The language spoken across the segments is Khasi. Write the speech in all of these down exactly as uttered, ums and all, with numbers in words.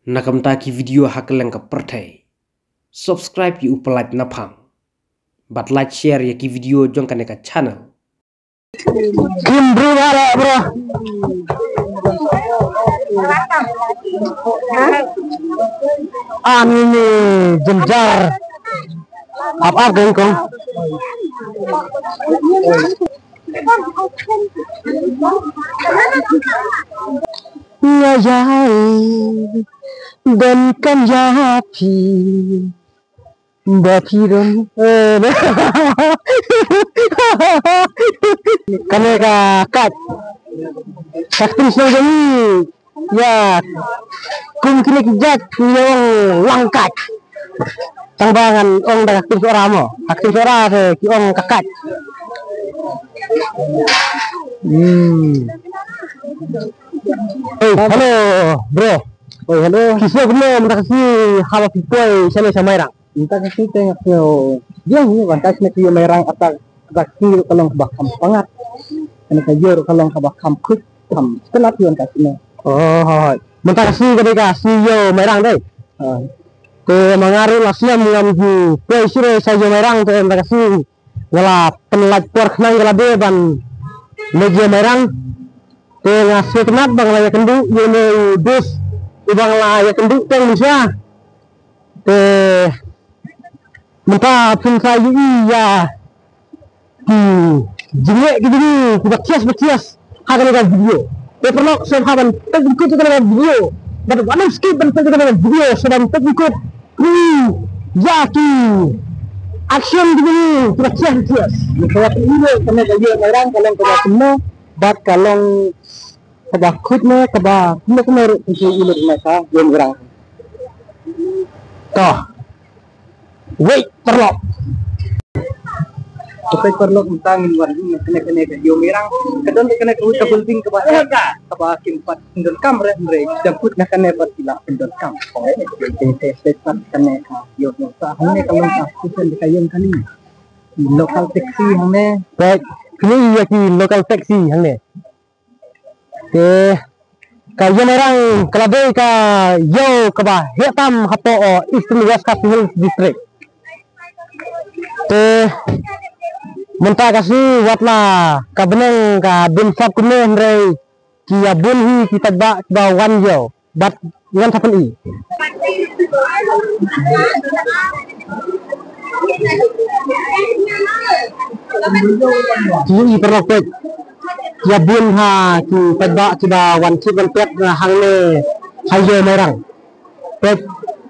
na ka bynta ki video ha kylleng ka pyrthei. Subscribe ïa u Pyllait Naphang bad like share ïa ki video jong kane ka channel. Kim bru ba re bro. Ani ni jynjar. Ap ap geng kong. Nga jai don kan ja phi. Ba phi don. Kane ka kat. Ka ktien shnong jong ngi. Ïa, kum kine ki jait ngi ong lang kat. Tang ba ngan ong da ka ktien Sohra mo. Ka ktien Sohra te ki ong ka kat. Hmm. Hey, hello, bro. Oh, hello. Ki sngewbha mynta ka sngi haba phi poi shane sha Mairang. Mynta ka sngi te nga sngew ïa, ïa, mynta ka sngi ka ïew Mairang kata ka sngi ruh ka long kaba kham pangat. Kane ka ïew ruh ka long kaba kham khuid, kham sngewtynnat ïa ka sngi. Oh, hooid. Mynta ka sngi ka dei ka sngi ïew Mairang dei. Hooid. Te ma nga ruh la snem ngam ju poi shuh sha ïew Mairang te mynta ka sngi nga la pynlait por khnang ïa lade ban leit ïew Mairang. Te nga sngewtynnat ba nga la ïakynduh ïa une u dost uba nga la ïakynduh teng mynshuwa. Te mynta phin sa ïohi ïa ki jingeh ki jingeh kiba thias ba thias ha kane ka video. Te paralok sngewbha ban peit lyngkot ïa kane ka video. Bad wat nym skip ban peit ïa kane ka video, sngewbha ban peit lyngkot. Ïa ki action ki jingeh kiba thias ba thias. Mynta wat ïohi kane ka ïew Mairang ka long kaba kumno bad ka long kaba khuid ne kaba kumno kumno ruh phin sa ïohi lut ne ka ïew Mairang. To. Wei, paralok. To, peit paralok, mynta ngin wan ïa kane, kane ka ïew Mairang. Ka don kane ka, ka building kaba, kaba kim pat pyndonkam re, re. Jam kut na kane pat ki la pyndonkam. Te, te, peit pat kane ka ïew Mairang. Hangne ka long ka station ka ïew kane. Local taxi hangne. Peit, kine ïa ki local taxi hangne. Te ka ïew Mairang ka la dei ka ïew kaba heh tam hapoh Eastern West Khasi Hills District. Te mynta ka sngi wat la ka bneng ka bun sap kumne hynrei ki ïa bun hi ki paidbah kiba wan ïew. Bad ngan sa pyni. Ki ïohi paralok peit. Ïa bun ha ki paidbah kiba wan thied wan peit hangne ha ïew Mairang. Peit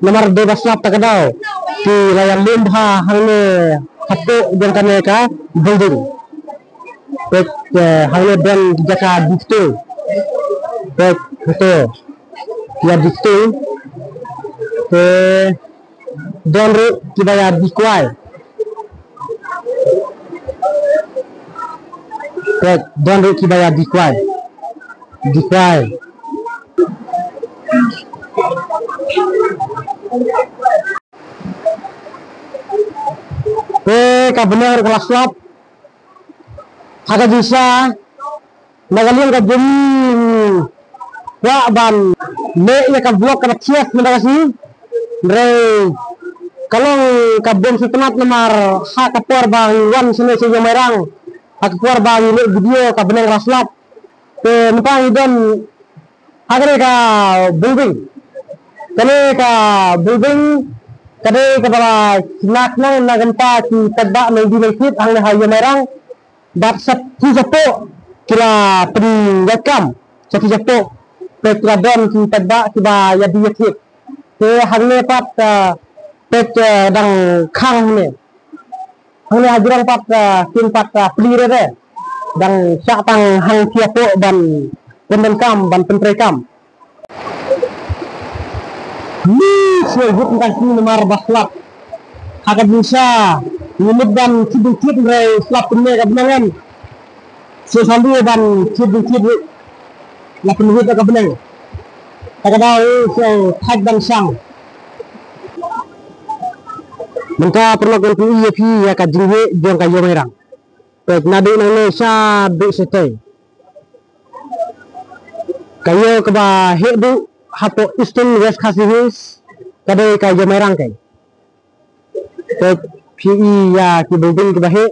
namar dei ba slap ta ka daw. Ki la ïa lum bha hangne hapoh jong kane ka building. Peit, eh, hangne don ki jaka die ktung. Peit, hato. Ïa die ktung. Te don ruh kiba ïa die kwai. Peit, don ruh kiba ïa die kwai. Die kwai. Te ka bneng ruh ka la slap. Ha ka jingsa na ka liang ka jong ngi kwah ban leh ïa ka vlog kaba thiah mynta ka sngi. Hynrei ka long ka bym sngewtynnat namar ha ka por ba ngi wan shane sha ïew Mairang, ha ka por ba ngi leh video ka bneng ka la slap. Te mynta ngi don ha kane ka building. Kane ka building ka dei kaba la khynnah khnang na ka bynta ki paidbah nongdie nongthied hangne ha ïew Mairang. Bad sa phi shapoh ki la pynïaid kam, sa phi shapoh peit ki la don ki paidbah kiba ïa die ïa thied. Te hangne pat, ah, peit, ah, dang khang hangne. Hangne hajrong pat, ah, kin pat, ah, plie re re. Dang shah tang hangtei hapoh ban pyndonkam, ban pyntreikam. Ni sngewbha ka sngi namar ba slap. Ha ka bynta ngi mut ban thied thied re slap kumne ka bneng em. Sngewbha ban thied thied re. La pynwit ka bneng. Ta ka daw sngewbha ban shang. Mynta paralok ngan pyni ïa phi ïa ka jingïew jong ka ïew Mairang. Peit naduh nangne shaduh shatei. Ka ïew kaba heh duh hapoh Eastern West Khasi Hills ka dei ka Ïew Mairang keiñ. Te phi i ïa ki building kiba heh.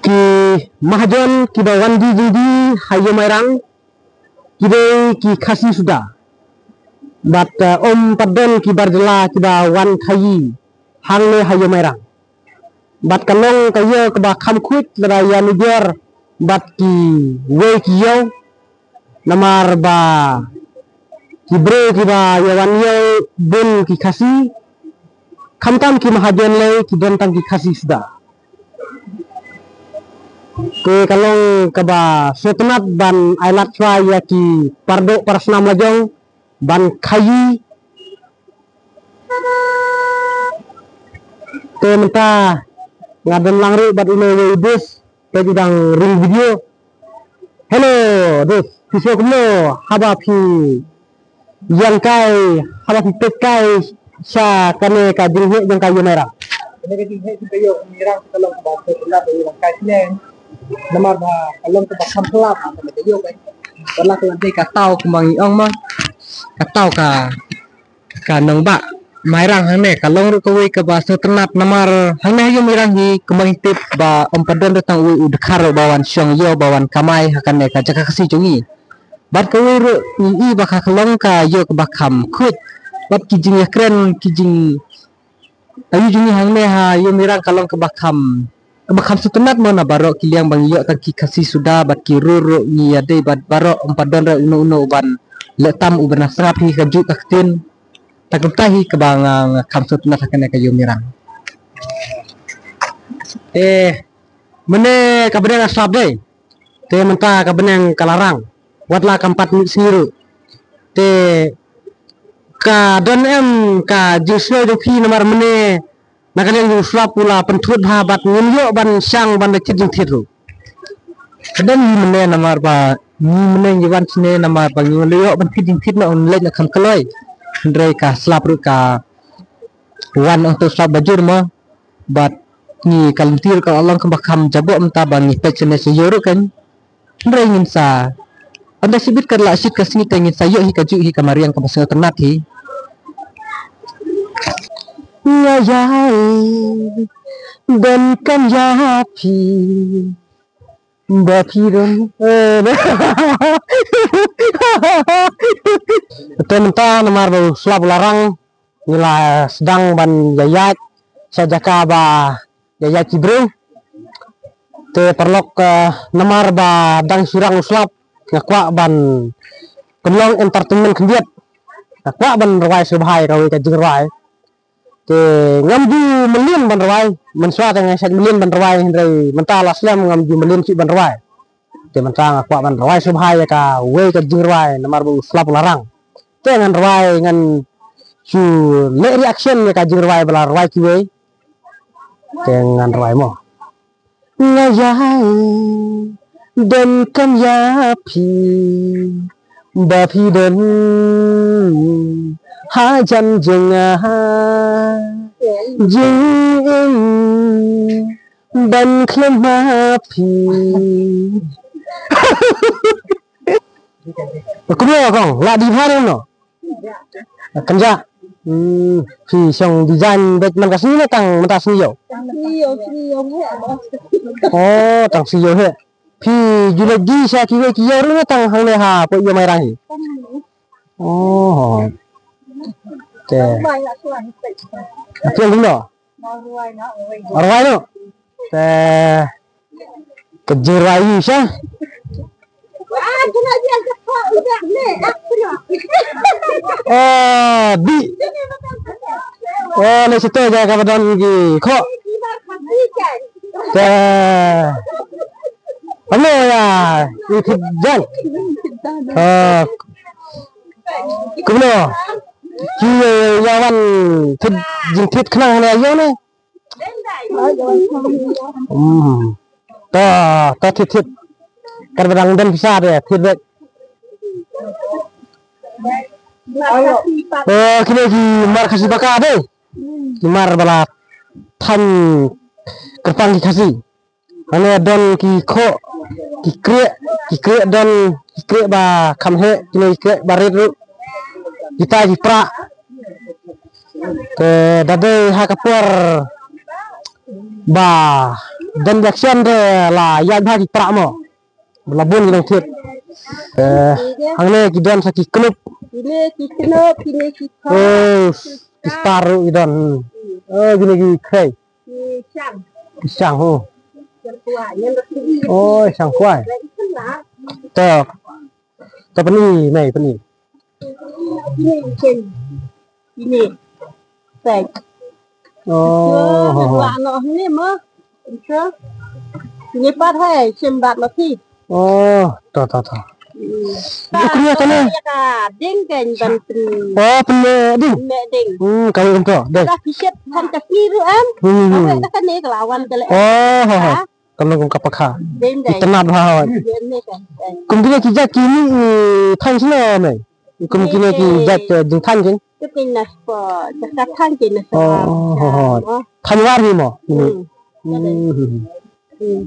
Ki mahajon kiba wan die jingdie ha Ïew Mairang ki dei ki Khasi suda. Bad, eh, ym pat don ki bar jylla kiba wan khaïi hangne ha Ïew Mairang. Bad ka long ka ïew kaba kham khuid lada ïa nujor bad kiwei ki ïew. Namar ba ki briew kiba ïa wan ïew bun ki Khasi, khamtam ki mahajon lei, ki don tang ki Khasi suda. Te ka long kaba sngewtynnat ban ailad shuwa ïa ki pardoh parasnam lajong ban khaïi. Te mynta nga don lang ruh bad une uwei u dus, te u dang ring video. Hello dus, phi sngew kumno haba phi ïeng kai, haba phi peit kai sha kane ka jingheh jong ka Ïew Mairang? Kane ka jingheh jong ka Ïew Mairang ka long kaba sngewtynnat ïa u nonghikai shnong, namar ba ka long kaba kham phylla kane ka ïew. Ka la ka la dei ka taw kumba ngi ong ma, ka taw ka ka nongbah Mairang hangne. Ka long ruh kawei kaba sngewtynnat namar hangne ha Ïew Mairang hi kumba ngi tip ba ym pat don tang uwei u dkhar ruh ba wan shong ïew ba wan kamai ha kane ka jaka Khasi jong ngi. Bad kawei ruh ngi i ba ka long ka ïew kaba kham khuid bad ki jingïakren ki jing aïu jong ngi hangne ha Ïew Mairang ka long kaba kham, kaba kham sngewtynnat mo na baroh ki liang ba ngi ïoh tang ki Khasi suda bad ki rur ruh ngi ïadei bad baroh, ym pat don ruh uno uno uban leh tam uban nang sngap hi kajuh ka ktien. Tang kumta hi kaba nga, nga kham sngewtynnat ha kane ka Ïew Mairang. Eh, mynne ka bneng ka slap dei. Te mynta ka bneng ka la rang. Wat la kam pat mih sngi ruh. Te ka don em ka jingsngew jong phi namar mynne na ka liang jong u slap u la pynthut bha bad ngim ïoh ban shang ban da thied jingthied ruh. Ka don ngi mynne namar ba ngi mynne ngi wan shane namar ba ngi ïoh ban thied jingthied noh, ngi leit noh kham kloi. Hynrei ka slap ruh ka wan ong to slap ba jur mo. Bad ngi ka lynti ruh ka la long kaba kham jaboh mynta ba ngi peit shane sha ïew ruh kan. Hynrei ngin sa, ynda shibit ka la shit ka sngi te ngin sa ïoh hi kajuh hi ka mariang kaba sngewtynnat hi. Nga ïai donkam ïa phi ba phi don. Te mynta namar ba u slap u la rang ngi la sdang ban ïaid sha jaka ba ïaid ki briew. Te paralok, eh, namar ba dang shu rang u slap nga kwah ban pynlong entertainment khyndiat. Nga kwah ban rwai sngewbha ïa kawei ka jingrwai. Te ngam ju mlien ban rwai, mynshuwa te nga shait mlien ban rwai hynrei mynta la slem ngam ju mlien shuh ban rwai. Te mynta nga kwah ban rwai sngewbha ïa kawei ka jingrwai namar ba u slap u la rang. Te ngan rwai, ngan shu leh reaction ïa ka jingrwai ba la rwai kiwei. Te ngan rwai mo. Nga ïai donkam ïa phi ba phi don hajan jong nga, jingim ban khlem ha phi. Kumno kong, la dih bha ne kumno? Kynjah. Hmm, phi shong design bad man ka sngi ne tang mynta sngi ïew? Oh, tang sngi ïew hi. Phi ju leit dih sha kiwei ki ïew ruh ne tang hangne hapoh Ïew Mairang hi? Oh. Te phi ong kumno? Rwai noh. Te ka jingrwai ïa sha. Oh, dih. Oh, leit sha te jaka ba don ki khoh. Te kumno ïa i thied jan? Oh, kumno? Ki ïa wan thied jingthied khnang hangne ïa ne? Hmm. To, to thied thied. Katba dang don pisa de thied beit. To kine ki mar Khasi baka de. Ki mar ba la thaiñ kyrpang ki Khasi. Hangne don ki khoh, Ki krieh, ki krieh don, ki krieh ba kham heh, kine ki krieh ba rit ruh. Kita ki prah. Te da dei ha ka por ba don election te la ïaid bha ki prah mo. La bun ki nongthied. Eh, hangne ki don sa ki knup. Kine ki knup, kine ki khor. Oh, ki star ruh ki don. Hmm. Oh, kine ki khrei. Ki shang. Ki shang, oh. Shang kwai, ngan da kine. Oh, shang kwai. Tok. Tok pyni, mei pyni. Kine shem. Kine. Peit. Oh, ho, ho. Wa noh ni mo. Ito. Kine pat hai, shem bat noh ti. Oh, to, to, to. Hmm. Yu kru ya kane. Ya ka ding kan ban pyn. Oh, pyn ding. Pyn ding. Hmm, kawei kumto. Ding. Ka kiset kan ka sni ruh em. Hmm. Kawei ka kane ka lawan ka le. Oh, ho, ho. Ha? Kan long kum ka pakha. Ding, ding. Ki tnat bha hoi. Ding, ding, ding. Kum kine ki jait kine, eh, thaiñ sno mei. Kum kine ki jait, eh, jingthaiñ kin. Ki pyn na spo, jaka thaiñ kin na spo. Oh, ho, ho. Oh. Thaiñ war hi mo. Hmm. Hmm. Hmm.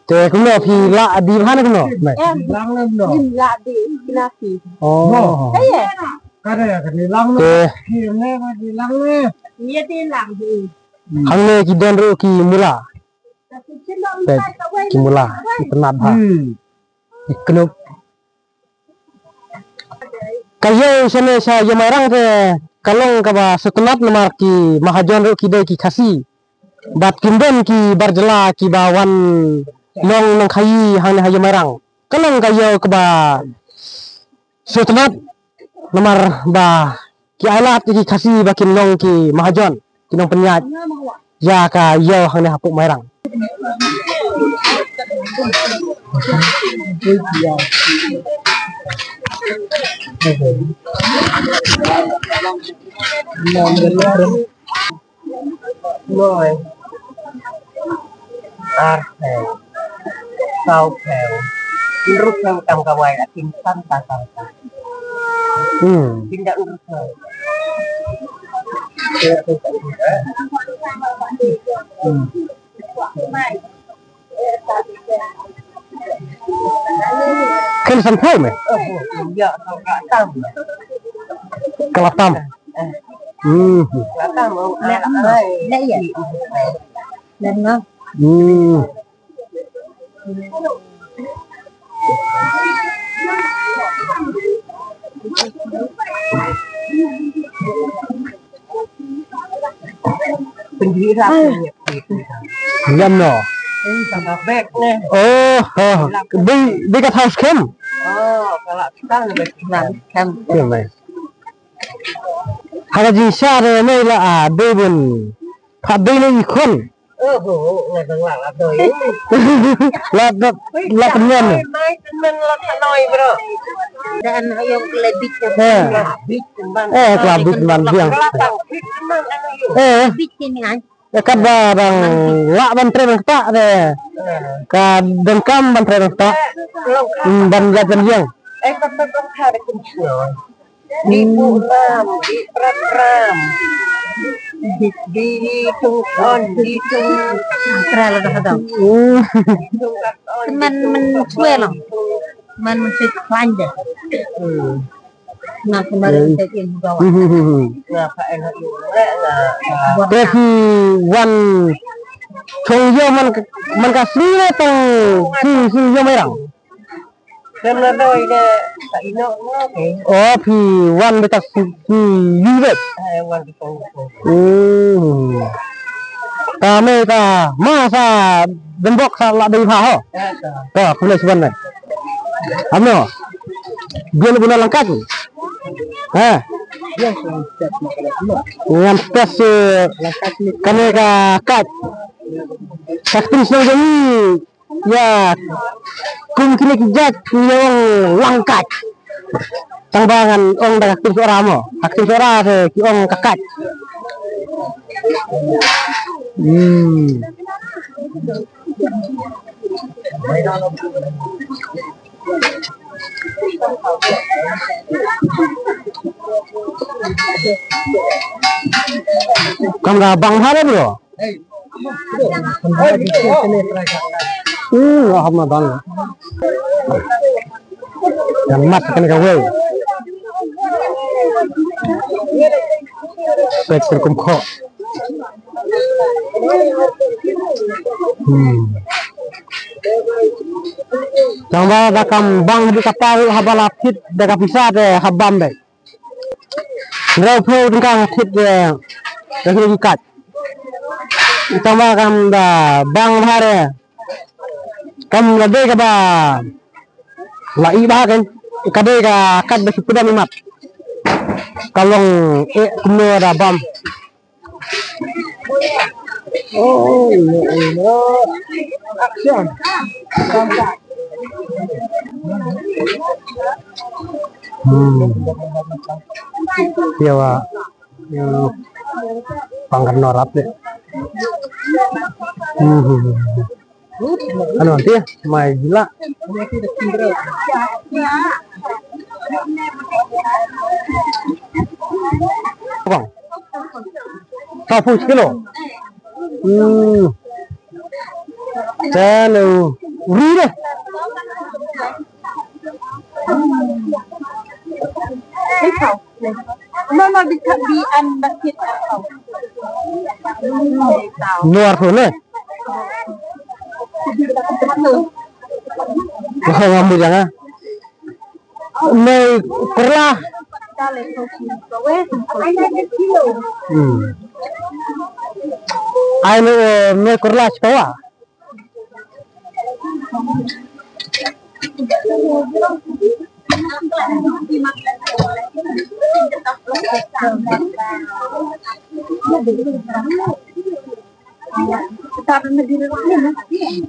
Te kumno phi lah dih bha ne kumno? Mei. Em. Lang ne kumno? Ym lah dih, kina phi. Oh. Hey, eh. Ka dei ka dei lang ne. Te. Ki ne ka dei lang ne. Ni dei lang dih. Hmm. Hangne ki don ruh ki mula. Te ki mula, ki tnat bha. Hmm. Ki knup. Ka ïew shane sha Ïewmairang te ka long kaba sngewtynnat namar ki mahajon ruh ki dei ki Khasi. Bad kim don ki bar jylla kiba wan long nongkhaïi hangne ha Ïewmairang. Ka long ka ïew kaba sngewtynnat namar ba ki ailad ïa ki Khasi ba kin long ki mahajon, ki nongpynïaid ïa ka ïew hangne hapoh Mairang. Noi. Ar phew. Saw phew. Hynriew phew tam ka wai, a tin san ta tam ka. Hmm. Tin da hynriew phew. Hmm. Khein san phew me? Ka la tam. Hmm. Hmm. Pynjri rap. Ai. Ngan no. Ei, tang ka bek ne. Oh, oh. Dei, dei ka thaw skhem. Oh, ka la tang bek skhem. Skhem, eh. Ha ka jingshisha de ne la, ah, dei bun. Pha dei ne i khun. Oh, oh, oh, nga dang la, la doi. La, la, la pynlong. Mai, mai, pynlong la ka noi, bro. Dan ha ïong kle bit. Eh. Bit pynban. Eh, kla bit pynban biang. Kla bit pynban, ano ïong. Eh. Bit kini ai. Eh, katba dang lah ban trei ban ktah de. Eh. Ka donkam ban trei ban ktah. Eh, long. Hmm, ban ïaid ban ïeng. Eh, katba dang kha de kun shnong. Di buh ram, di prat ram. Di, di tung on, di tung. Tra la dah dah. Hmm. Di tung kat on, di tung kat on. Teman men swe lah. Teman men swe khlaiñ deh. Hmm. Nah, kembali kita ke Budawa. Hmm, hmm, hmm, hmm. Nah, ka en ha ïu le, nah, nah. Te phi wan chong ïew man ka, man ka sngi ne tang sngi, sngi Ïewmairang. Kan la doi de ka ino mo ke. Oh, phi wan beit ka sngi Ïewmairang. Eh, wan beit ka sngi. Hmm. Ka me ka ma sa dembok sa la dei pha ho. Eh, ka. Ka khublei shibun me. Amno. Bian buna langkat. Ha. Ngan test, eh, kane ka kat. Ka kti shnong jong ngi. Ïa, kum kine ki jait ngi ong langkat. Tang ba ngan ong da ka ktien Sohra mo. Ka ktien Sohra te ki ong ka kat. Hmm. Kam da bang bha le bro. Hmm, oh, hap ma bang. Ïa mat kane kawei. Peit kum khoh. Hmm. Tang ba da kam bang hadien kata ruh, haba la thied da ka pisa te hap bam beit. Hynriewphew tyngka thied, eh, da kine ki kat. Tang ba kam da bang bha re. Kam la dei kaba la ïeh bha kein. Ka dei ka kat ba shu pyndonkam mat. Ka long eh kumno da bam. Oh, no, no. Action. Hmm. Ïa wa. Hmm. Pang kano rap deh. Hmm. Ano, nanti ya, mai gila. Bang. Sawphew kilo. Hmm. Chalo. Uri deh. No, no, di, di an bakit. Luar tu ne. Wah, ngambu jangan. Mei kurla. Hmm. Ai mei, mei kurla sikawa.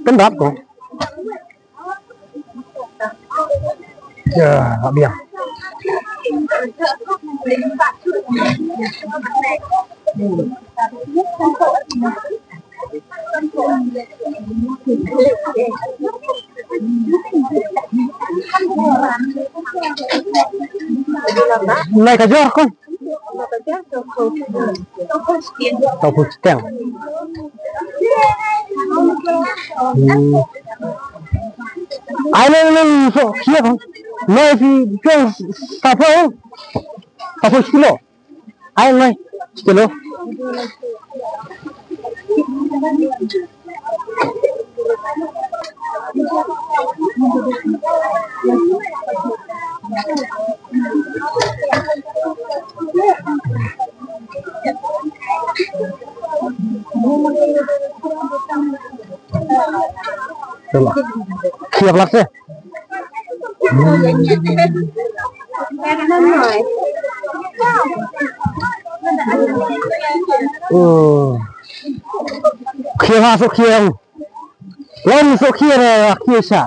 Pendap ko. Ya, biang. Nai ka jor ko. Tau pu chiteng. Hmm. Ai, nai, nai, so, siap. Nai, si, jong, sapa, sapa kilo. Ai, nai, kilo. Khia blat se. Oh. Khia ha so khia. Wan so khia re khia sa.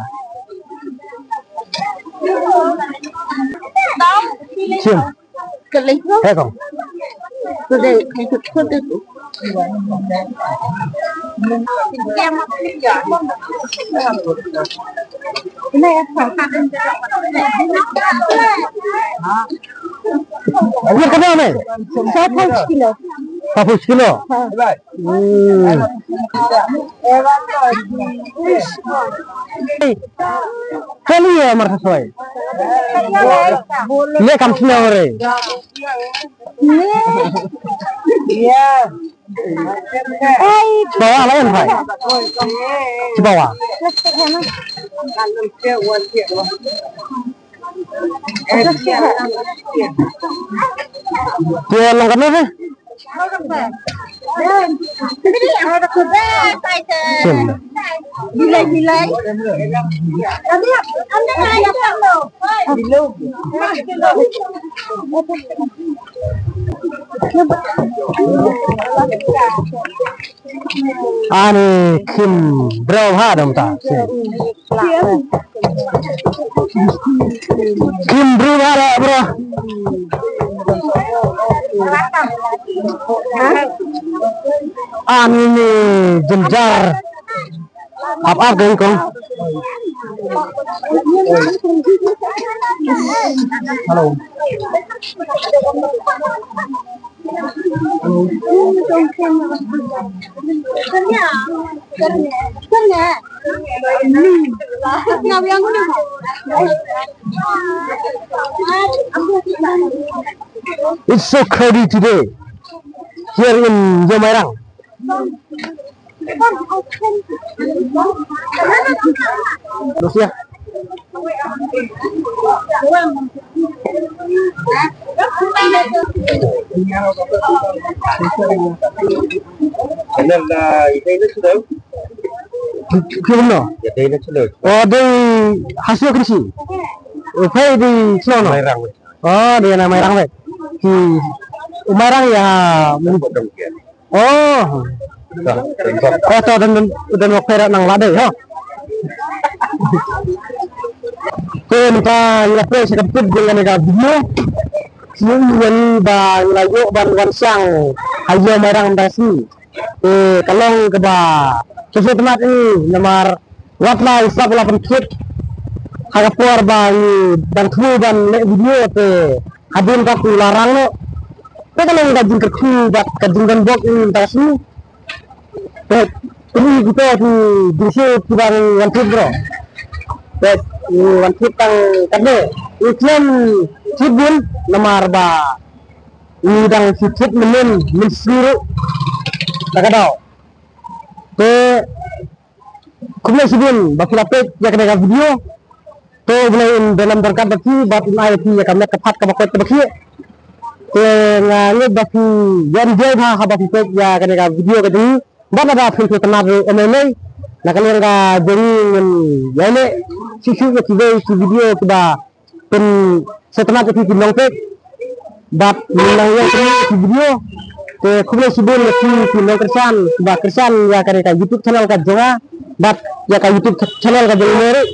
Sim. He kong. Ini ka dei ne? Sawphew kilo. Sawphew kilo. Hmm. Kali ya mar soi. Ye kam sino re. Ye. Bawa lain hai. Bawa. Dia lang kena ni. Sim. Ani khim brau ha dam ta. Sim. Kim bru ba da bro. Ani ni jynjar. Ap ap dei kong. Hello. It's so crowded today here in Ïew Mairang. Kumno? Ïa dei na shlur. O, dei ha shlur kri shi. O, phai dei shlur no. Mairang. O, dei na Mairang wei. Ki Mairang ïa. Oh. Oh, to, don, don, don wak pera nang lade, ha. Te mynta ngi la pres ka tip jong kane ka video. Sien ïa ba ngi la ïoh ban wan shang ha ïew Mairang mynta shi. Te ka long kaba sngewtynnat ïa ngi namar wat la i sap la pynkit ha ka por ba ngi dang thmu ban leh video te hadien ka ku la rang noh. Te ka long ka jingkyrkhu bad ka jingdon bok ïa ngi mynta shi. Te kine kita ki jingshisha kiba ngi wan thied bro. Te ngi wan thied tang katne ngi khlem thied bun namar ba ngi dang shu thied mynnin mynsngi ruh. Ta ka daw. Te khublei shibun ba phi la peit ïa kane ka video. To U Blei un don lam don kat bad phi bad un ai ïa phi ïa ka met ka phad kaba koit kaba khlieh. Te nga ngeit ba phi ïa enjoy bha haba phi peit ïa kane ka video ka jong ngi. Bad lada phi sngewtynnat ruh ym lei lei. Na ka liang ka jong ngi ngin ïa leh shuh shuh ïa kiwei ki video kiba pynsngewtynnat ïa phi ki nongpeit. Bad ngi nang ïa ki video. Te khublei shibun ïa phi ki nongkyrshan kiba kyrshan ïa kane ka YouTube channel ka jong nga bad ïa ka YouTube channel ka jong ngi ruh.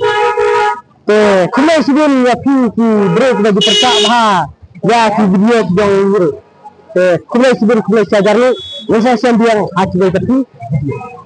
Te khublei shibun ïa phi ki briew kiba ju pyrshah bha ïa ki video ki jong ngi ruh. Te khublei shibun, khublei shihajar nguh. Ngin sa ïashem biang ha kiwei pat ki video.